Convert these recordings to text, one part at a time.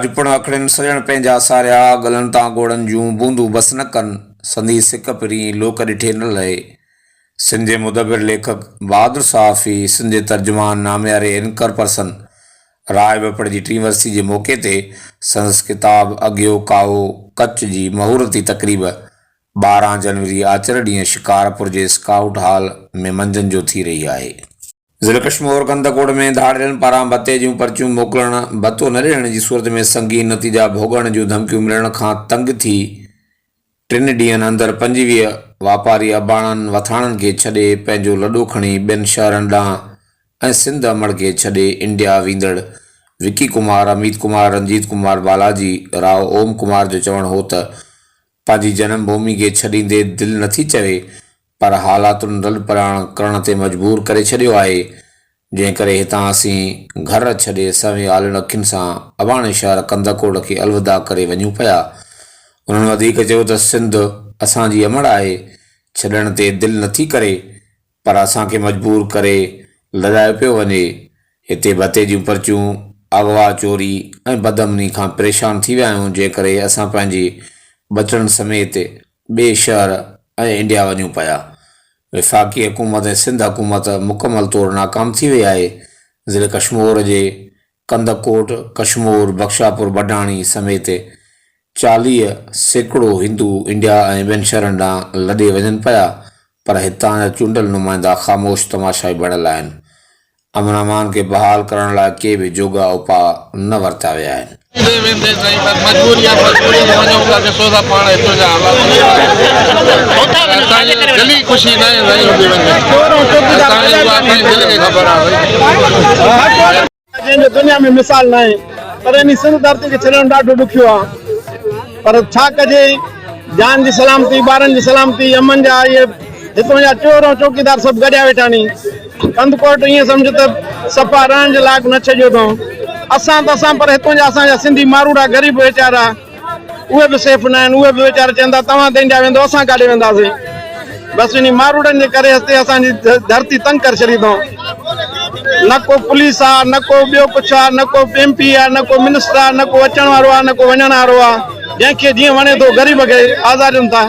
اڄ پڻ اکڙين سڄڻ پنهنجا ساريا، ڳلن تان ڳوڙهن جون بوندون بس نه ڪن، سندي سڪ پرين لوڪ ڏٺي نه لهي. سنڌ جي مدبر ليکڪ، بهادر صحافي، سنڌ جي ترجمان نامياري اينڪر پرسن راء ٻپڙ جي ٽين ورسي جي موقعي تي سندس ڪتاب اگهيو ڪاهو ڪچ جي مهورتي تقريب 12 جنوري آچر ڏينهن شڪارپور جي اسڪائوٽ هال ۾ منجهند جو ٿي رهي آهي. ضلع ڪشمور ڪنڌڪوٽ ۾ ڌاڙيلن پاران ڀتي جون پرچيون موڪلڻ، ڀتو نه ڏيڻ جي صورت ۾ سنگين نتيجا ڀوڳڻ جون ڌمڪيون ملڻ کان تنگ ٿي ٽن ڏينهن اندر 25 واپاري اباڻن وٿاڻن کي ڇڏي پنهنجو لڏو کڻي ٻين شهرن ڏانهن ۽ سنڌ امڙ کي ڇڏي انڊيا ويندڙ وڪي ڪمار، اميت ڪمار، رنجيت ڪمار، بالاجي راء، اوم ڪمار جو چوڻ هو ته پنهنجي جنم ڀومي کي ڇڏيندي دل نٿي چوي پر حالاتن لڏپلاڻ ڪرڻ تي مجبور ڪري ڇڏيو آهي، جنهن ڪري هتان اسين گهر ڇڏي سوين آلين اکين سان اباڻي شهر ڪنڌڪوٽ کي الوداع ڪري وڃون پيا. انهن وڌيڪ چيو ته سنڌ اسان جي امڙ آهي، ڇڏڻ تي دل نٿي ڪري، پر اسان کي مجبور ڪري لڏايو پيو وڃي. هتي ڀتي جون پرچيون، اغوا، چوري ۽ بدامني کان پريشان ٿي ويا آهيون، جنهن ڪري اسان پنهنجي ٻچڙن سميت ٻئي شهر ۽ انڊيا وڃون پيا. وفاقي حڪومت ۽ سنڌ حڪومت مڪمل طور ناڪام ٿي وئي آهي. ضلعي ڪشمور جي ڪنڌڪوٽ، ڪشمور، بخشاپور، بڊاڻي سميت 40% هندو انڊيا ۽ ٻين شهرن ڏانهن لڏي وڃن پيا پر هتان جا چونڊيل نمائندا خاموش تماشائي بڻيل آهن. امن امان کي بحال ڪرڻ لاء ڪي به جوڳا اپاء نه ورتا ويا آهن. ايندي ويندي سائين بس مجبوري آ مجبوري ۾ وڃون ٿا ڏسو ٿا پاڻ هتو جا حالات اسان جي دلي خوشي ناهي سائين هتي وڃي اسان جي اها اسان جي دل کي خبر آ سائين. جنهن جو دنيا ۾ مثال ناهي پر انهي سنڌ ڌرتي کي ڇڏڻ ڏاڍو ڏکيو آ پر ڇا ڪجي جان جي سلامتي ٻارن جي سلامتي امن جا اهي هتون جا چور ۽ چوڪيدار سڀ گڏيا ويٺا ني ڪنڌڪوٽ ائين سمجهه ته صفا رهڻ جي لائق نه ڇڏيو اٿئون اسان ته اسان پر هتون جا اسان جا سنڌي ماروئڙا غريب ويچارا اهي به سيف نه آهن، اهي به ويچارا چون ٿا توهان ته انڊيا ويندو اسان ڪاڏي وينداسين. بس انهي ماروئڙن جي ڪري هستي اسان جي ڌرتي تنگ ڪري ڇڏي اٿئون. نه ڪو پوليس آ، نه ڪو ٻيو ڪجهه آ، نه ڪو ايم پي آ، نه ڪو منسٽر آ، نه ڪو اچڻ وارو آ، نه ڪو وڃڻ وارو آ. جنهن کي جيئن وڻي ٿو غريب کي آزارين ٿا.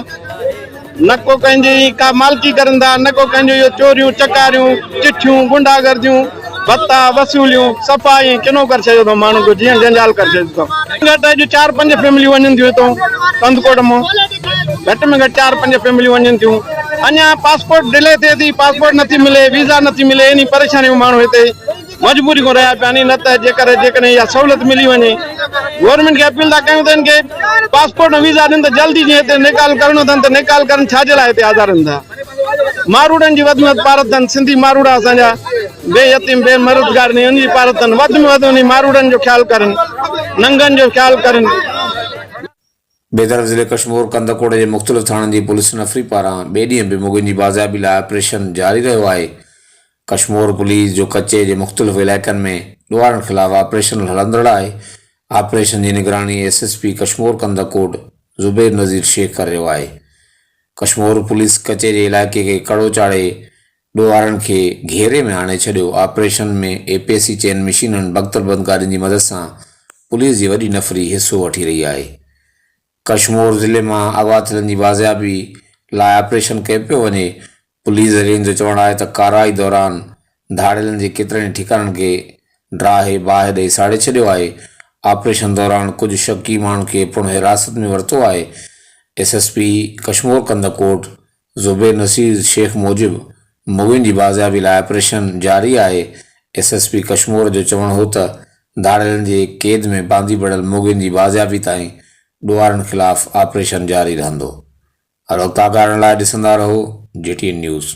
نه ڪو ڪنهن جي ڪا مالڪي ڪرن ٿا، نه ڪو ڪنهن جو اهو چوريون، چڪاريون، چٺيون، غنڊا گرديون، ڀتا، وصوليون، صفا ائين ڪنو ڪري ڇڏيو اٿئون ماڻهن جو جيئڻ جنجال ڪري ڇڏيو اٿئون. گهٽ اڄ چار پنج فيمليون وڃن ٿيون هتون ڪنڌڪوٽ مان گهٽ ۾ گهٽ چار پنج فيمليون وڃن ٿيون اڃا پاسپورٽ ڊلي ٿئي ٿي پاسپورٽ نٿي ملي ويزا نٿي ملي انهي پريشاني ۾ ماڻهو هتي مجبوري کان رهيا پيا آهن نه ته جيڪر جيڪڏهن اها سهولت ملي وڃي گورنمينٽ کي اپيل ٿا ڪيون ته ان کي پاسپورٽ ۽ ويزا ڏين ته جلدي جيئن هتي نيڪال ڪرڻو اٿن ته نيڪال ڪرن ڇا جي لاء هتي آزارن ٿا ماروئڙن جي وڌ ۾ وڌ پارت اٿن سنڌي ماروئڙا اسان جا بي يتيم بي مددگار ني ان جي پارت اٿن وڌ ۾ وڌ انهي ماروئڙن جو خيال ڪرن ننگن جو خيال ڪرن. ٻئي طرف ضلعي ڪشمور ڪنڌڪوٽ جي مختلف ٿاڻن جي پوليس نفري پاران ٻئي ڏينهن به مغوين جي بازيابي لاء آپريشن جاري رهيو آهي. ڪشمور پوليس جو ڪچي جي مختلف علائقن ۾ ڏوهارين خلاف آپريشن هلندڙ آهي. آپريشن جي نگراني S S P Kashmore Kandhkot Zubair Nazir Shaikh ڪري رهيو آهي. ڪشمور پوليس ڪچي جي علائقي کي ڪڙو چاڙهي ڏوهارين کي گهيري ۾ آڻي ڇڏيو. آپريشن ۾ اي پي سي چئن مشينن بڪتربند گاڏين جي مدد سان پوليس جي وڏي نفري حصو وٺي رهي آهي. ڪشمور ضلعي مان اغوا ٿيلن جي بازيابي لاء آپريشن ڪيو پيو وڃي. پوليس ذريعن جو چوڻ آهي ته ڪارروائي دوران ڌاڙيلن جي ڪيترن ئي ٺڪاڻن کي ڊاهي باهه ڏئي ساڙي ڇڏيو آهي. آپريشن دوران ڪجهه شڪي ماڻهن کي پڻ حراست ۾ ورتو آهي. S S P Kashmore Kandhkot Zubair Naseer Shaikh موجب مغوين جي بازيابي لاء آپريشن جاري آهي، ايس ايس پي ڪشمور جو چوڻ هو ته ڌاڙيلن جي قيد ۾ باندي بڻيل مغوين جي بازيابي تائين ڏوهارين خلاف آپريشن جاري رهندو. هر وقت آگاهه رهڻ لاء ڏسندا رهو جي ٽي اين نيوز.